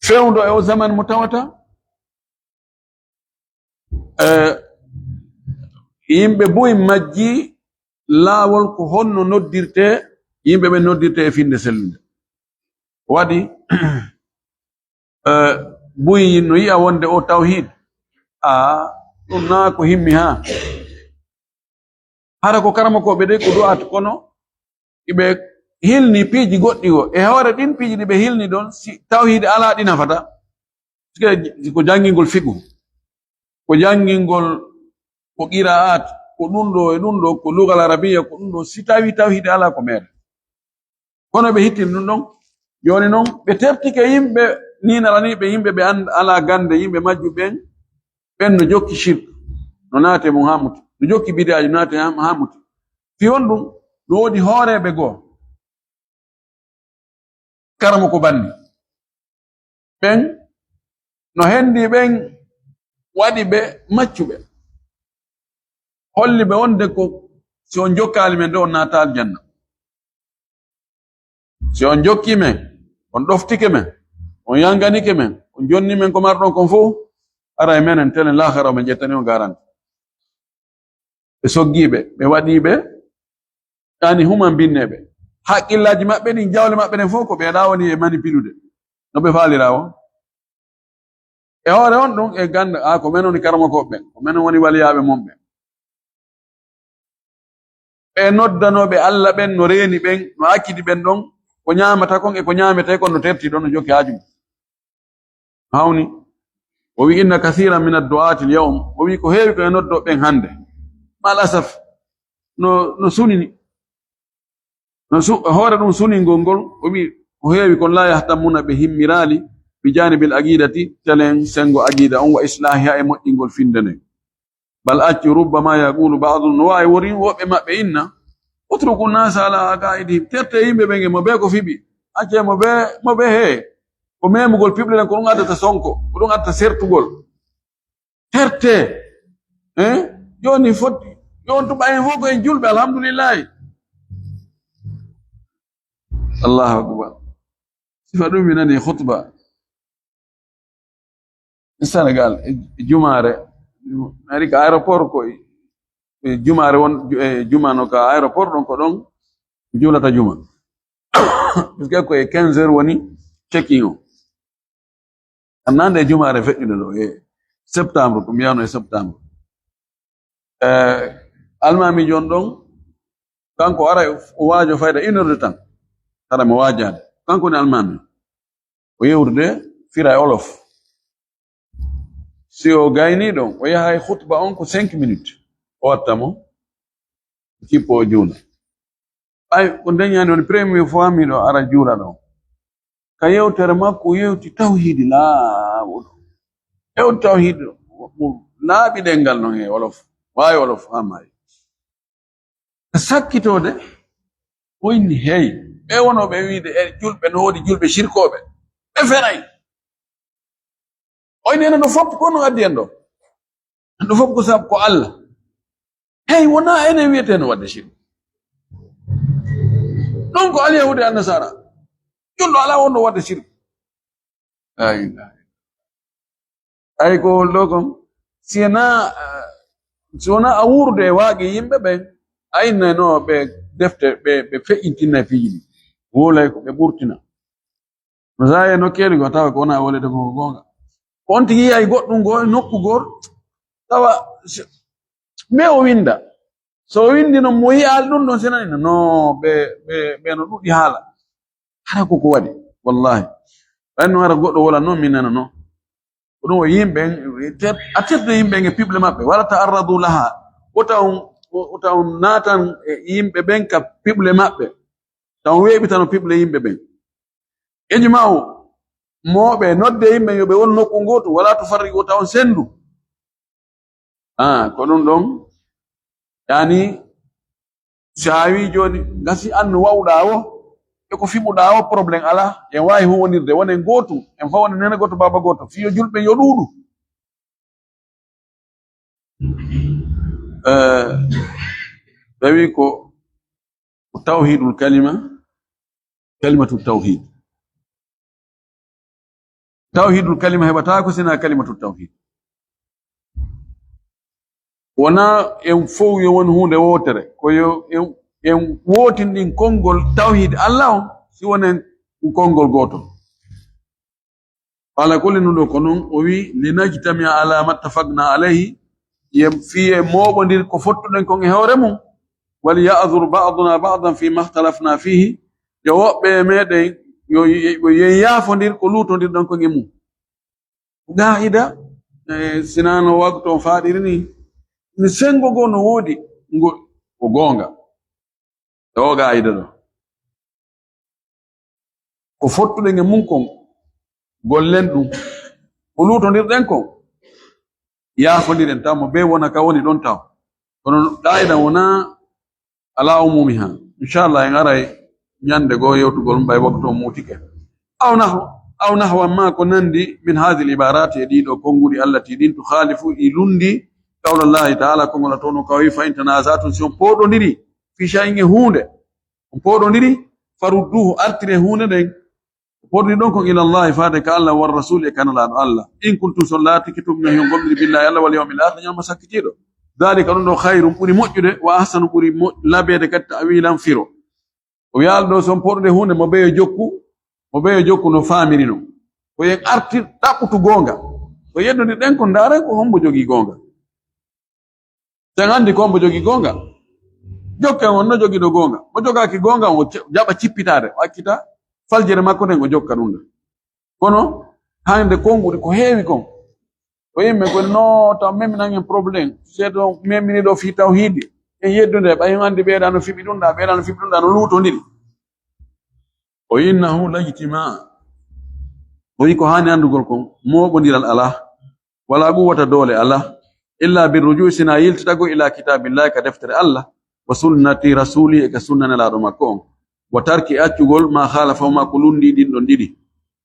Fewndo e o zaman mo tawata, eh, yimɓe buy majji laawol ko honno noddirte, yimɓe ɓen noddirte e finde sellunde. Waɗi, eh, buy no yi'a wonde o tawhid, a, ɗum naa ko himmi haa. Hara ko karamokooɓe de ko du'aat, kono iɓe hilni piiji goɗɗi go. E hoore ɗin piiji ɗi ɓe hilni ɗon, si tawhid alaa ɗi nafata. Sike ko janngingol fiqhu, ko janngingol ko qiraat, ko ɗum ɗo e ɗum ɗo, ko lugal arabiya, ko ɗum ɗo, si tawi tawhid alaa ko meere. Kono ɓe hittini ɗum ɗon. Jooni non, ɓe tertike yimɓe, ninalaniiɓe yimɓe ɓe and-, alaa gannde, yimɓe majju ɓen, ɓen no jokki shirk, no naate mum haa muti, no jokki bid'aaji, no naate haa, haa muti. Fii honɗun? No woodi hooreeɓe goo, karamoko banni. Ɓen no hendi ɓen, waɗi ɓe maccuɓe. Holli ɓe wonde ko si on jokkaali men de, on naata aljanna. Si on jokki men, on ɗoftike men, on yanganike men, on jonni men ko marɗon kon fow, aray menen telen laakara o men ƴettani on garanti. Ɓe soggi ɓe, ɓe waɗi ɓe, yani human binne ɓe. Haqqillaaji maɓɓe ɗin, jawle maɓɓe ɗen fow ko ɓe ɗa woni e manipilude. No ɓe faalira o. E hoore on ɗun, e ganda, a, ko men woni karamokooɓe ɓen, ko men woni waliyaaɓe mon ɓen. Ɓe noddanooɓe Alla ɓen, no reeni ɓen, no accidi ɓen ɗon, ko ñaamata kon e ko ñaametee kon no terti ɗon, no jokki haaju mum. Hawni, o wi, "Inna kathiran min ad-du'ati al-yawm." O wi, "Ko heewi ko e noddooɓe ɓen hande. Mal asaf, no, no sunini." No su-, hoore ɗum suningol ngol, o wi, "Ko heewi kon la yahtammuna ɓe himmiraali bi janibil aqidati, telen sengo aqida on wa islahiha e moƴƴingol finde nden." Bal accu, rubbama yaqulu ba'dun, no waawi woni woɓɓe maɓɓe inna, "Utruku nasa ala aqaidihim." Terte yimɓe ɓen e mo bee ko fiɓi. Acce mo bee, mo bee hee. Ko memugol piɓle ɗen, ko ɗum addata sonko, ko ɗum addata sertugol. Terte. Eh? Jooni foti, jooni tuɓa en fof ko en julɓe, alhamdulillahi. Allahu akbar. Sifa ɗum mi nani khutba. Sénégal, e, e jumaare, ari ka aéroport ko e, e jumaare won, e juma no ka aéroport ɗon ko ɗon julata juma. Parce que ko e quinze heures woni check-in o. Annande e jumaare feƴƴude ɗo e septembre, ko mbiyano e septembre. Eh, almaami jon ɗon, kanko ara o waajo fayda une heure de temps. Hara mo waajaade. Kanko ne almaami. O yewrude fira e olof. Si o gayni ɗon, o yaha e khutba on ko cinq minutes. O watta mo, kippo o juula. Ɓay ko ndeñaani woni premier fois miɗo ara juula ɗon. Ka yewtere makko, o yewti tawhiidi laaɓuɗo. Yewti tawhiidi laaɓi ɗengal non e wolof. Waawi wolof haa maayi. Ka sakkitoode, o inni, "Hey, ɓe wonoo ɓe wiide e julɓe no woodi julɓe sirkooɓe. Ɓe feray." O inni, "Enen ɗo fof ko no addi en ɗo. En ɗo fof ko sabu ko Allah. Hey, wonaa enen wiyetee no waɗde shirk. Ɗum ko alyahuudi e annasara. Julɗo alaa wonɗo waɗde shirk." Ay, ay. Ay, ko wol ɗo kon. Si wonaa, eh, si wonaa a wuurude e waaƴi yimɓe ɓen, a innayno ɓe defte, ɓe, ɓe feƴƴintinna e piiji ɗi. Wowlay ko ɓe ɓurtina. No saa'i e nokkeeli goo, tawa ko wonaa wolede ko goonga. Ko on tigi yi'ay goɗɗum goo e nokku goo, tawa s-, ɓe o winnda. So o winndi noon, mo yi'aali ɗum ɗoon, sinani no, no, ɓe, ɓe, ɓe no ɗuɗi haala. Hara ko ko waɗi, wallahi. Ɓay no hara goɗɗo wola noon, min nana noon. Ko ɗum o yimɓe, ter-, a terde yimɓe e piɓle maɓɓe. Wala ta'arradu laha. Wota on, wota on naatan e yimɓe ɓen ka piɓle maɓɓe. Taw weeɓitano piɓle yimɓe ɓen. Ijma'u, mooɓe, nodde yimɓe yo ɓe won nokku ngootu, wala tufarriqu, taw on senndu. Ah, ko ɗum ɗon, yani, si a wi jooni, gasi an no wa'uɗaa o, e ko fiɓuɗaa o, problème alaa, en waawi huwondirde, wonen gootu, en fof wonen nene gooto, baaba gooto, fii yo julɓe yo ɗuuɗu. Eh, tawi ko, ko tawhidul kalima, kalimatu tawhid. Tawhidul kalima heɓataa ko sinaa kalimatu tawhid. Wonaa en fow yo won huunde wootere, ko yo en, en wootinɗin konngol tawhid Allah on, si wonen konngol gootol. Ala kulli, nun ɗo ko nun o wi, "Linajtamia ala mattafaqna alayhi," ye fii e mooɓondir ko fottuɗen kon e hoore mum, "wal ya'zur ba'duna ba'dan fi makhtalafna fihi," yo woɓɓe e meɗen, yo, yo, yo en yaafondir ko luutondirɗen kon e mum. Ko qaa'ida, eh, sinaa no waktu on faaɗiri ni, ni senngo goo no woodi, ngo, ko goonga. E o qaa'ida ɗo. Ko fottuɗen e mum kon, gollen ɗum. Ko luutondirɗen kon, yaafondiren taw mo bee wona ka woni ɗon taw. Kono qaa'ida wonaa Ala umumiha. Inchallah, en aray ñande goo yewtugol mbay waktu on muutike. Aw nahwa, aw nahwa ma ko nandi min hadhihi l-ibarat e ɗiɗo konguɗi allati ɗin tukhalifu ɗi lundi qawla Allahi ta'ala kongol a tono kawi fa in tanazatum si on poɗondiri fi shay'in e huunde. On poɗondiri farudduhu artire huunde nden. Poɗondiri ɗon kon ila Allahi faade ka Allah war rasul e kanalaaɗo Allah. In kuntum son laatike tu'minuna hion gomɗiri billahi Allah wal yawmil akhir ñalma sakkitiiɗo. Dhalika ɗum ɗo khayrun ɓuri moƴƴude wa ahsanu ɓuri mo-, labeede kadi ta'wilan firo. O wiya Allah ɗo son poɗonde huunde mo ɓeyo jokku, mo ɓeyo jokku no faamiri non. Ko yen artir ɗaɓɓutu goonga. Ko yeddude ɗen ko ndaaren ko hombo jogii goonga. Sen anndi ko hombo jogii goonga. Jokken on no jogiiɗo goonga. Mo jogaaki goonga on o ce-, jaɓa cippitaade. O accita faljere makko nden o jokka ɗum ɗon. Kono hannde konguɗi ko heewi kon. Ko yimɓe ko no taw memmi nangen problème. Seeto memini ɗo fii tawhiidi. En yeddude ɓay en anndi ɓeeɗa no fiɓi ɗum ɗa, ɓeeɗa no fiɓi ɗum ɗa, no luutondiri. O innahu lajtima. O wi ko haani anndugol kon, mooɓondiral alaa, wala quwwata doole alaa, illa bi rujui sina yiltitago ila kitabillahi ka deftere Allah, wa sunnati rasuli e ka sunna nelaaɗo makko on, wa tarki accugol ma khalafahuma ko lundi ɗin ɗon ɗiɗi.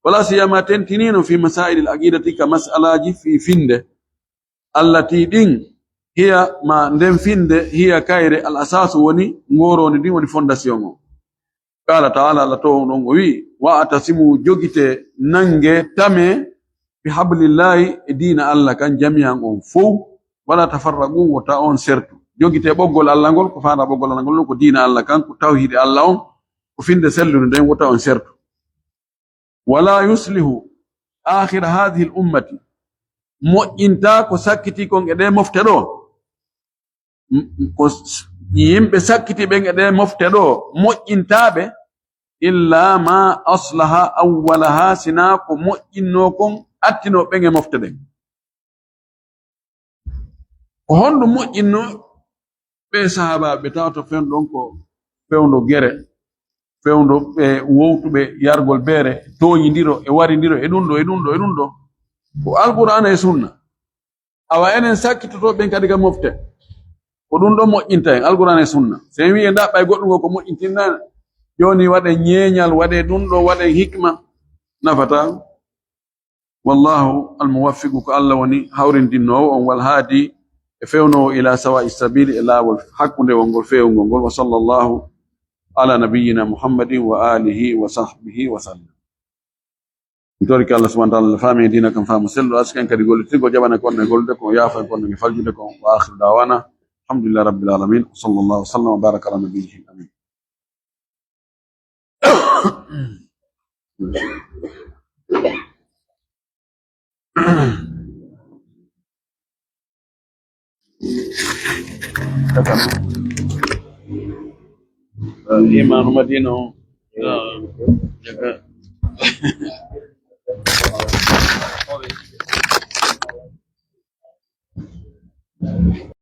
Wala siyama tentinino fi masailil aqidati ka mas'alaji fi finde, allati ɗin hiya ma nden finde hiya kayre al asasu woni ngoroni ɗin woni fondation on. Qala ta'ala, Allah to on ɗon o wi, wa atasimu jogite nange tame bi hablillahi e diina Allah kan jami'an on fow wala tafarraqu wota on sertu. Jogite ɓoggol Allah ngol ko faada ɓoggol Allah ngol ɗon ko diina Allah kan ko tawhidi Allah on ko finde sellude nden wota on sertu. Wala yuslihu akhira hadhihi al ummati moƴƴinta ko sakkiti kon e ɗe mofte ɗo. M-, ko s-, yimɓe sakkiti ɓen e ɗe mofte ɗo moƴƴintaaɓe illa ma aslaha awwalaha sina ko moƴƴinno kon attino ɓen e mofte ɗen. Ko honɗum moƴƴinno ɓe sahaabaaɓe tawata fewndo ɗon ko fewndo gere, fewndo ɓe wowtuɓe yargol beere, tooñindiro e warindiro e ɗum ɗo, e ɗum ɗo, e ɗum ɗo. Ko Alqur'aana e Sunna. Awa enen sakkitoto ɓen kadi ka mofte. Ko ɗum ɗon moƴƴinta en, Alqur'aana e Sunna. So en wi'i en ɗaɓɓay goɗɗum ko, ko moƴƴintinna en, jooni waɗe ñeeñal, waɗe ɗum ɗo, waɗe hikma, nafata. Wallahu almuwaffiqu, ko Allah woni hawrindinnoowo on, wal haadi e fewnoowo ila sawa'i sabili, e laawol hakkundewol ngol feewngol ngol. Wa sallallahu ala nabiyyina Muhammadin wa alihi wa sahbihi wa sallam. Mi torike Allah subhanahu wa ta'ala faami en diina kan faamu sellu, arsike en kadi gollitirgol, jaɓana en ko wonno e gollude kon, yaafa en ko wonno e faljude kon. Wa akhiru da'wana alhamdulillahi rabbil alamin. Wa sallallahu wa sallam wa baraka ala nabiyyihi. Amin. Imam Madina on.